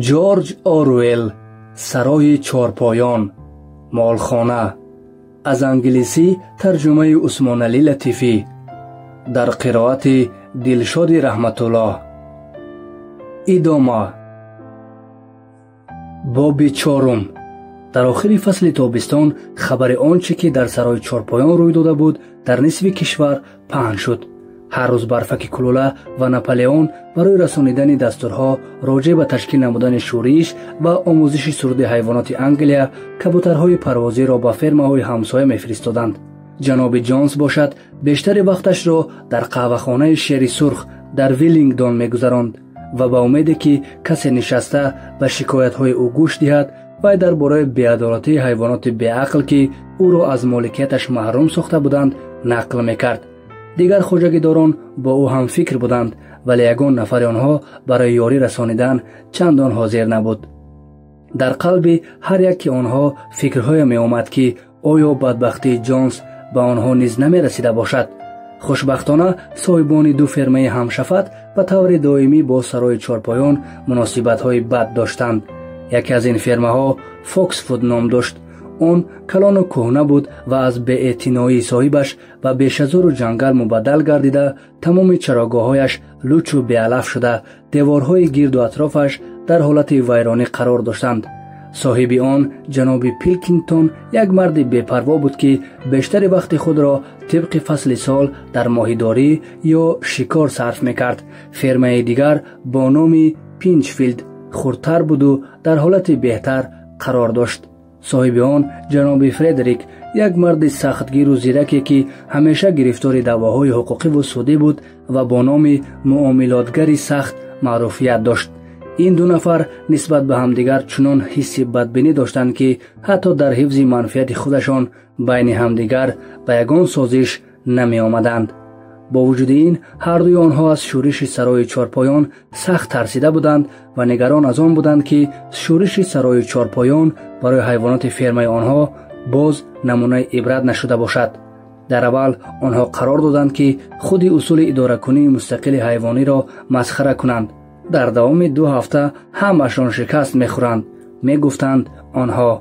Ҷорҷ Оруэлл, Сарои чорпоён, молхона. Аз англисӣ тарҷумаи Усмоналӣ Латифӣ. Дар қироати Дилшоди Раҳматуллоҳ. Идома. Боби чорум. Дар охири фасли тобистон хабари он чӣ ки дар сарои чорпоён рӯй дода буд, дар нисфи кишвар паҳн шуд. Ҳар рӯз Барфаки Кулула ва Наполеон барои расонидани дастурҳо роҷеъ ба ташкил намудани шӯриш ва омӯзиши суруди ҳайвоноти Англия кабутарҳои парвозиро ба фермаҳои ҳамсоя мефиристоданд. Ҷаноби Ҷонс бошад, бештари вақташро дар қаҳвахонаи Шери Сурх дар Виллингдон мегузаронд ва ба умеде ки касе нишаста ба шикоятҳои ӯ гӯш диҳад, вай дар бораи беадолатии ҳайвоноти беақл, ки ӯро аз моликияташ маҳрум сохта буданд, нақл мекард. Дигар хоҷагидорон бо ӯ ҳамфикр буданд, вале ягон нафари онҳо барои ёрӣ расонидан чандон ҳозир набуд. Дар қалби ҳар яки онҳо фикрҳое меомад, ки оё бадбахтии Ҷонс ба онҳо низ намерасида бошад. Хушбахтона, соҳибони ду фермаи ҳамшафат ба таври доимӣ бо сарои чорпоён муносибатҳои бад доштанд. Яке аз ин фермаҳо Фоксфуд ном дошт. Он калону кӯҳна буд ва аз беэътиноии соҳибаш ба бешазору ҷангал мубаддал гардида, тамоми чарогоҳҳояш лучу беалаф шуда, деворҳои гирду атрофаш дар ҳолати вайронӣ қарор доштанд. Соҳиби он ҷаноби Пилкингтон як марди бепарво буд, ки бештари вақти худро тибқи фасли сол дар моҳидорӣ ё шикор сарф мекард. Фермаи дигар бо номи Пинчфилд хурдтар буду дар ҳолати беҳтар қарор дошт. Соҳиби он ҷаноби Фредерик як марди сахтгиру зираке, ки ҳамеша гирифтори даъвоҳои ҳуқуқиву судӣ буд ва бо номи муомилотгари сахт маъруфият дошт. Ин ду нафар нисбат ба ҳамдигар чунон ҳисси бадбинӣ доштанд, ки ҳатто дар ҳифзи манфиати худашон байни ҳамдигар ба ягон созиш намеомаданд. Бо вуҷуди ин, ҳардуи онҳо аз шӯриши сарои чорпоён сахт тарсида буданд ва нигарон аз он буданд, ки шӯриши сарои чорпоён барои ҳайвоноти фермаи онҳо боз намунаи ибрат нашуда бошад. Дар аввал онҳо қарор доданд, ки худи усули идоракунии мустақили ҳайвониро масхара кунанд. Дар давоми 2 ҳафта ҳамашон шикаст мехӯранд, мегуфтанд онҳо.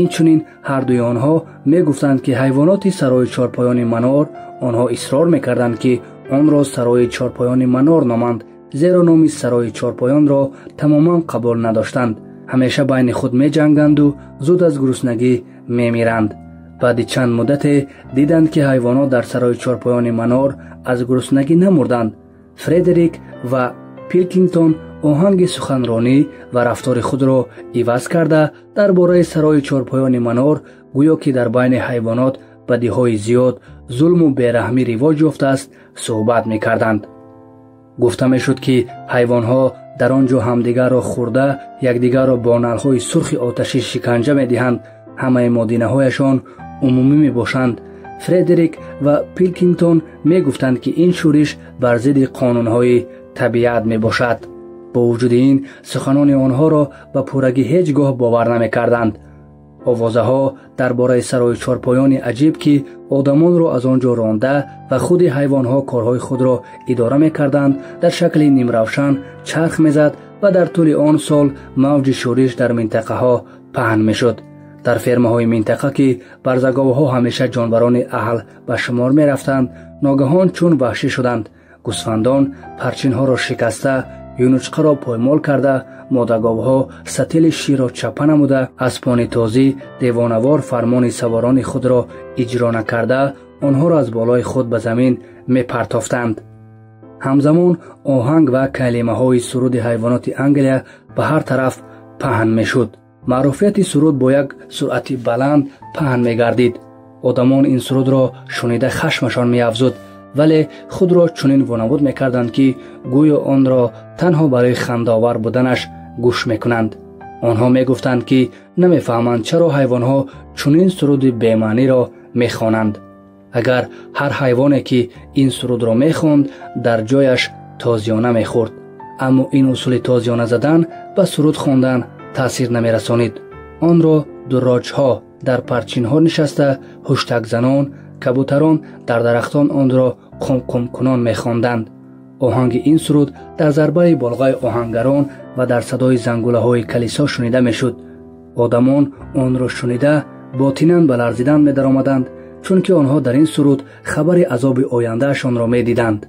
Инчунин ҳардуи онҳо мегуфтанд, ки ҳайвоноти сарои чорпоёни манор, онҳо исрор мекарданд, ки онро сарои чорпоёни манор номанд, зеро номи сарои чорпоёнро тамоман қабул надоштанд. Ҳамеша байни худ меҷанганду зуд аз гуруснагӣ мемиранд. Баъди чанд муддате диданд, ки ҳайвонот дар сарои чорпоёни манор аз гуруснагӣ намурданд. Фредерик ва Пилкингтон оҳанги суханронӣ ва рафтори худро иваз карда, дар бораи сарои чорпоёни манор гӯё ки дар байни ҳайвонот бадиҳои зиёд, зулму бераҳмӣ ривоҷ ёфтааст, суҳбат мекарданд. Гуфта мешуд, ки ҳайвонҳо дар он ҷо ҳамдигарро хӯрда, якдигарро бо налҳои сурхи оташӣ шиканҷа медиҳанд. Ҳамаи модинаҳояшон умумӣ мебошанд. Фредерик ва Пилкингтон мегуфтанд, ки ин шӯриш бар зидди қонунҳои табиат мебошад. Бо вуҷуди ин, суханони онҳоро ба пуррагӣ ҳеҷ гоҳ бовар намекарданд. Овозаҳо дар бораи сарои чорпоёни аҷиб, ки одамонро аз он ҷо ронда ва худи ҳайвонҳо корҳои худро идора мекарданд, дар шакли нимравшан чарх мезад ва дар тӯли он сол мавҷи шӯриш дар минтақаҳо паҳн мешуд. Дар фермаҳои минтақа, ки барзаговҳо ҳамеша ҷонварони аҳл ба шумор мерафтанд, ногаҳон чун ваҳшӣ шуданд. Гӯсфандон парчинҳоро шикаста, юнучқаро поймол карда, модаговҳо сатили ширро чапа намуда, аспони тозӣ девонавор фармони саворони худро иҷро накарда, онҳоро аз болои худ ба замин мепартофтанд. Ҳамзамон оҳанг ва калимаҳои суруди ҳайвоноти Англия ба ҳар тараф паҳн мешуд. Маъруфияти суруд бо як суръати баланд паҳн мегардид. Одамон ин сурудро шунида хашмашон меафзуд, вале худро чунин вонамуд мекарданд, ки гӯё онро танҳо барои хандаовар буданаш гӯш мекунанд. Онҳо мегуфтанд, ки намефаҳманд чаро ҳайвонҳо чунин суруди бемаъниро мехонанд. Агар ҳар ҳайвоне, ки ин сурудро мехонд, дар ҷояш тозиёна мехӯрд. Аммо ин усули тозиёна задан ба суруд хондан таъсир намерасонид. Онро дуроҷҳо дар парчинҳо нишаста, ҳуштакзанон, кабутарон дар дарахтон онро қумқумкунон мехонданд. Оҳанги ин суруд дар зарбаи болғаи оҳангарон ва дар садои зангулаҳои калисо шунида мешуд. Одамон онро шунида ботинан ба ларзидан медаромаданд, чунки онҳо дар ин суруд хабари азоби ояндаашонро медиданд.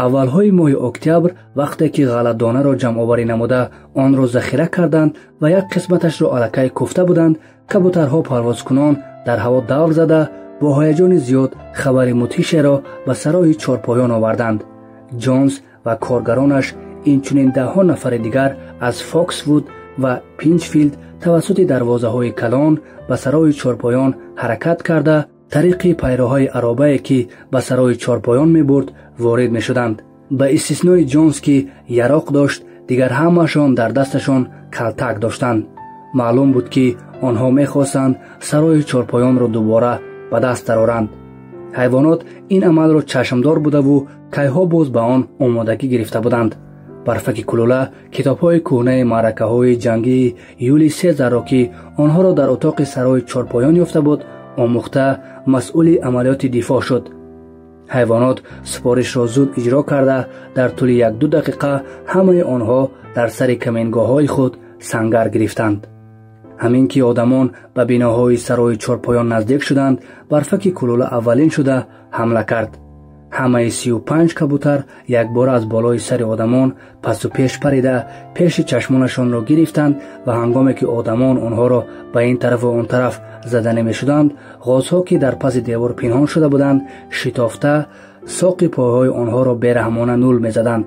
Аввалҳои моҳи октябр, вақте ки ғалладонаро ҷамъоварӣ намуда онро захира карданд ва як қисматашро аллакай куфта буданд, кабутарҳо парвозкунон дар ҳаво давр зада бо ҳаяҷони зиёд хабари мудҳишеро ба сарои чорпоён оварданд. Ҷонс ва коргаронаш, инчунин даҳҳо нафари дигар аз Фоксвуд ва Пинчфилд тавассути дарвозаҳои калон ба сарои чорпоён ҳаракат карда, тариқи пайроҳаи аробае ки ба сарои чорпоён мебурд ворид мешуданд. Ба истиснои Ҷонс, ки яроқ дошт, дигар ҳамаашон дар дасташон калтак доштанд. Маълум буд, ки онҳо мехостанд сарои чорпоёнро дубора ба даст дароранд. Ҳайвонот ин амалро чашмдор будаву кайҳо боз ба он омодагӣ гирифта буданд. Барфаки кулула китобҳои кӯҳнаи маъракаҳои ҷангии Юли Сезарро, ки онҳоро дар утоқи сарои чорпоён ёфта буд, омӯхта масъули амалиёти дифоъ шуд. Ҳайвонот супоришро зуд иҷро карда, дар тӯли як-ду дақиқа ҳамаи онҳо дар сари камингоҳҳои худ сангар гирифтанд. Ҳамин ки одамон ба биноҳои сарои чорпоён наздик шуданд, барфаки кулула аввалин шуда ҳамла кард. Ҳамаи 35 кабутар якбора аз болои сари одамон пасу пеш парида пеши чашмонашонро гирифтанд ва ҳангоме ки одамон онҳоро ба ин тарафу он тараф зада намешуданд, ғозҳо, ки дар паси девор пинҳон шуда буданд, шитофта соқи пойҳои онҳоро бераҳмона нул мезаданд.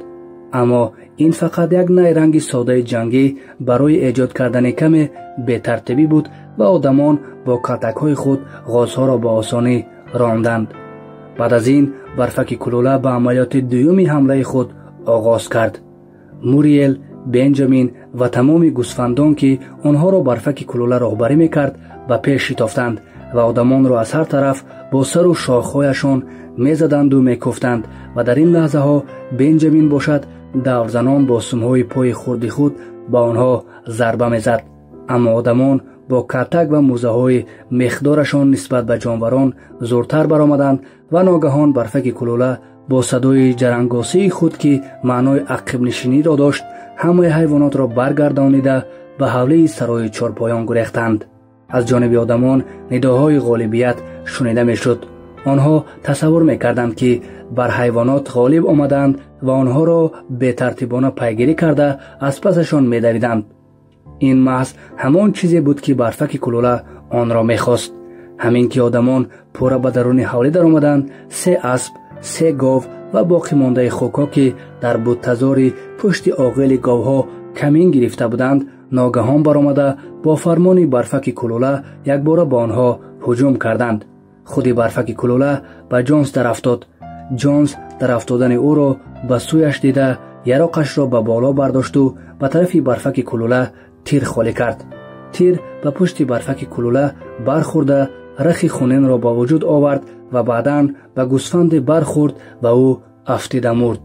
Аммо ин фақат як найранги содаи ҷангӣ барои эҷод кардани каме бетартибӣ буд ва одамон бо калтакҳои худ ғозҳоро ба осонӣ ронданд. Баъд аз ин барфаки кулула ба амалиёти дуюми ҳамлаи худ оғоз кард. Муриел, Бенҷамин ва тамоми гӯсфандон, ки онҳоро барфаки кулула роҳбарӣ мекард, ба пеш шитофтанд ва одамонро аз ҳар тараф бо сару шохҳояшон мезаданду мекуфтанд ва дар ин лаҳзаҳо Бенҷамин бошад даврзанон бо сумҳои пои хурди худ ба онҳо зарба мезад. Аммо одамон бо калтак ва мӯзаҳои мехдорашон нисбат ба ҷонварон зуртар баромаданд ва ногаҳон барфаки кулула бо садои ҷарангосии худ, ки маънои ақибнишиниро дошт, ҳамаи ҳайвонотро баргардонида ба ҳавлии сарои чорпоён гурехтанд. Аз ҷониби одамон нидоҳои ғолибият шунида мешуд. Онҳо тасаввур мекарданд, ки бар ҳайвонот ғолиб омаданд ва онҳоро бетартибона пайгирӣ карда аз пасашон медавиданд. Ин маҳз ҳамон чизе буд, ки барфаки кулула онро мехост. Ҳамин ки одамон пурра ба даруни ҳавлӣ даромаданд, се асп, се гов ва боқӣ мондаи хокҳо, ки дар буттазори пушти оғили говҳо камин гирифта буданд, ногаҳон баромада бо фармони барфаки кулула якбора ба онҳо ҳуҷум карданд. Худи барфаки кулула ба Ҷонс дарафтод. Ҷонс дарафтодани ӯро ба сӯяш дида, яроқашро ба боло бардошту ба тарафи барфаки кулула тир холӣ кард. Тир ба пушти барфаки кулула бархӯрда рахи хунинро ба вуҷуд овард ва баъдан ба гӯсфанде бархӯрд ва ӯ афтида мурд.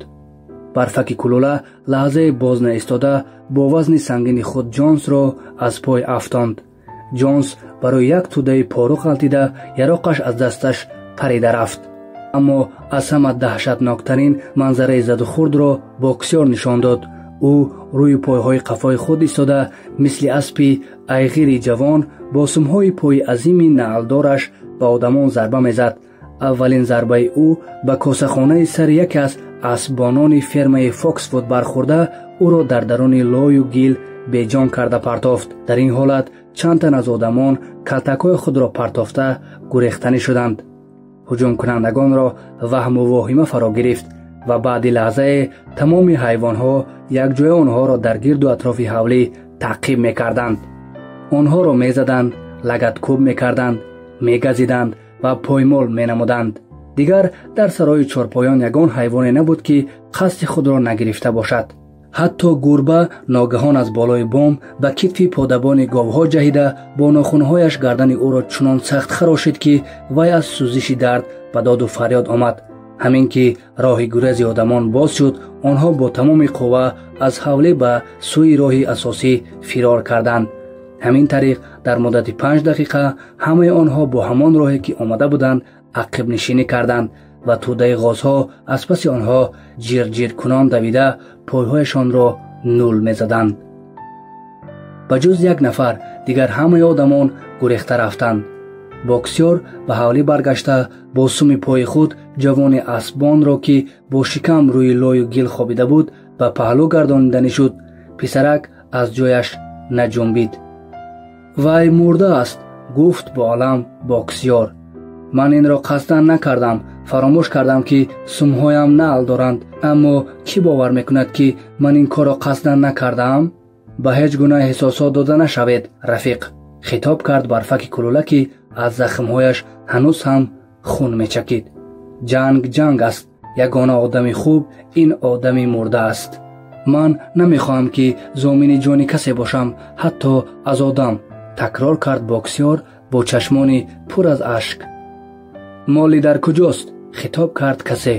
Барфаки кулула лаҳзае боз наистода бо вазни сангини худ Ҷонсро аз пой афтонд. Ҷонс барои як тӯдаи пору ғалтида яроқаш аз дасташ парида рафт. Аммо аз ҳама даҳшатноктарин манзараи задухӯрдро Боксёр нишон дод. Ӯ рӯи пойҳои қафои худ истода, мисли аспи айғири ҷавон бо сумҳои пои азими наълдораш ба одамон зарба мезад. Аввалин зарбаи ӯ ба косахонаи сари яке аз аспбонони фермаи Фоксвуд бархӯрда, ӯро дар даруни лою гил беҷон карда партофт. Дар ин ҳолат чанд тан аз одамон калтакҳои худро партофта гурехтанӣ шуданд. Ҳуҷумкунандагонро ваҳму воҳима фаро гирифт ва баъди лаҳзае тамоми ҳайвонҳо якҷоя онҳоро дар гирду атрофи ҳавлӣ таъқиб мекарданд. Онҳоро мезаданд, лагаткӯб мекарданд, мегазиданд ва поймол менамуданд. Дигар дар сарои чорпоён ягон ҳайвоне набуд, ки қасди худро нагирифта бошад. Ҳатто гурба ногаҳон аз болои бом ба китфи подабони говҳо ҷаҳида бо нохунҳояш гардани ӯро чунон сахт харошид, ки вай аз сӯзиши дард ба доду фарёд омад. Ҳамин ки роҳи гурези одамон боз шуд, онҳо бо тамоми қувва аз ҳавлӣ ба сӯи роҳи асосӣ фирор карданд. Ҳамин тариқ дар муддати 5 дақиқа ҳамаи онҳо бо ҳамон роҳе, ки омада буданд, ақибнишинӣ карданд. ва тӯдаи ғозҳо аз паси онҳо ҷирҷиркунон давида пойҳояшонро нул мезаданд. Ба ҷуз як нафар дигар ҳамаи одамон гурехта рафтанд. Боксёр ба ҳавлӣ баргашта бо суми пои худ ҷавони аспбонро, ки бо шикам рӯи лою гил хобида буд, ба паҳлӯ гардониданӣ шуд. Писарак аз ҷояш наҷунбид. Вай мурда аст, гуфт бо алам боксёр. Ман инро қасдан накардам, фаромӯш кардам, ки сумҳоям наъл доранд, аммо кӣ бовар мекунад, ки ман ин корро қасдан накардаам? Ба ҳеҷ гуна эҳсосот дода нашавед, рафиқ, хитоб кард Барфаки Кулула, ки аз захмҳояш ҳанӯз ҳам хун мечакид. Ҷанг ҷанг аст. Ягона одами хуб ин одами мурда аст. Ман намехоҳам, ки зомини ҷони касе бошам, ҳатто аз одам, такрор кард боксёр бо чашмони пур аз ашк. Молли дар куҷост? Хитоб кард касе.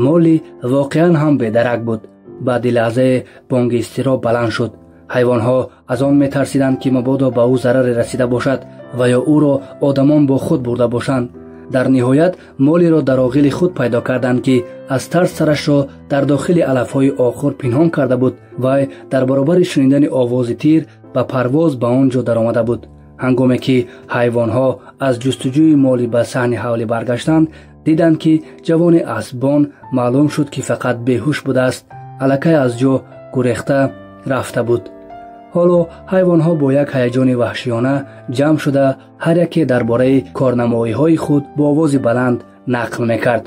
Молли воқеан ҳам бедарак буд. Баъди лаҳзае бонги изтироб баланд шуд. Ҳайвонҳо аз он метарсиданд, ки мабодо ба ӯ зараре расида бошад ва ё ӯро одамон бо худ бурда бошанд. Дар ниҳоят Моллиро дар оғили худ пайдо карданд, ки аз тарс сарашро дар дохили алафҳои охур пинҳон карда буд. Вай дар баробари шунидани овози тир ба парвоз ба он ҷо даромада буд. Ҳангоме ки ҳайвонҳо аз ҷустуҷӯи Молли ба саҳни ҳавлӣ баргаштанд, диданд, ки ҷавони аспбон маълум шуд, ки фақат беҳуш будааст, аллакай аз ҷо гурехта рафта буд. Ҳоло ҳайвонҳо бо як ҳаяҷони ваҳшиёна ҷамъ шуда, ҳар яке дар бораи корнамоиҳои худ бо овози баланд нақл мекард.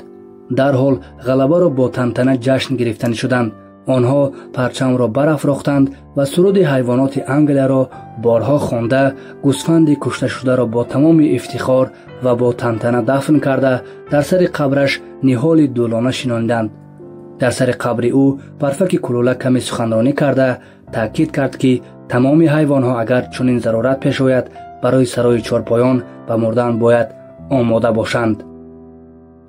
Дарҳол ғалабаро бо тантана ҷашн гирифтанӣ шуданд. Онҳо парчамро барафрохтанд ва суруди ҳайвоноти Англияро борҳо хонда, гӯсфанди кушташударо бо тамоми ифтихор ва бо тантана дафн карда, дар сари қабраш ниҳоли дулона шинониданд. Дар сари қабри ӯ Барфаки Кулула каме суханронӣ карда таъкид кард, ки тамоми ҳайвонҳо агар чунин зарурат пеш ояд, барои сарои чорпоён ба мурдан бояд омода бошанд.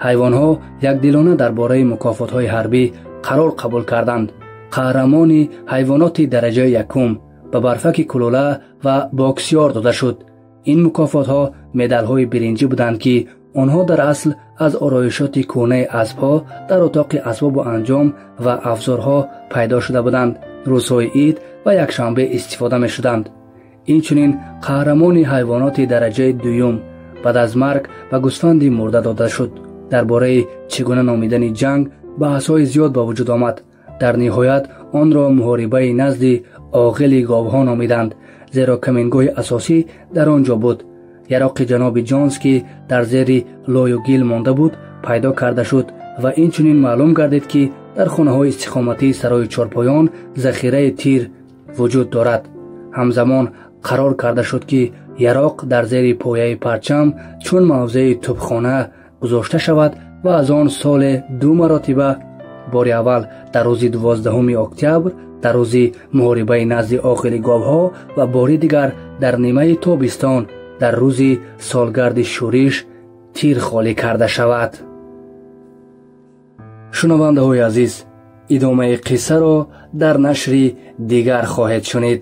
Ҳайвонҳо якдилона дар бораи мукофотҳои ҳарбӣ қарор қабул карданд. Қаҳрамони ҳайвоноти дараҷаи якум ба Барфаки Кулула ва боксёр дода шуд. Ин мукофотҳо медалҳои биринҷӣ буданд, ки онҳо дар асл аз ороишоти кӯҳнаи аспҳо дар отоқи асбобу анҷом ва афзорҳо пайдо шуда буданд. Рӯзҳои ид ва якшанбе истифода мешуданд. Инчунин қаҳрамони ҳайвоноти дараҷаи дуюм баъд аз марг ба гӯсфанди мурда дода шуд. Дар бораи чӣ гуна номидани ҷанг баҳсҳои зиёд ба вуҷуд омад. Дар ниҳоят онро муҳорибаи назди оғили говҳо номиданд, зеро камингоҳи асосӣ дар он ҷо буд. Яроқи ҷаноби Ҷонс, ки дар зери лою гил монда буд, пайдо карда шуд ва инчунин маълум гардид, ки дар хонаҳои истиқоматии сарои чорпоён захираи тир вуҷуд дорад. Ҳамзамон қарор карда шуд, ки яроқ дар зери пояи парчам чун мавзеи тӯбхона гузошта шавад ва аз он соле 2 маротиба, бори аввал дар рӯзи 12 октябр, дар рӯзи муҳорибаи назди оғили говҳо, ва бори дигар дар нимаи тобистон дар рӯзи солгарди шӯриш тир холӣ карда шавад. Шунавандаҳои азиз, идомаи қиссаро дар нашри дигар хоҳед шунид.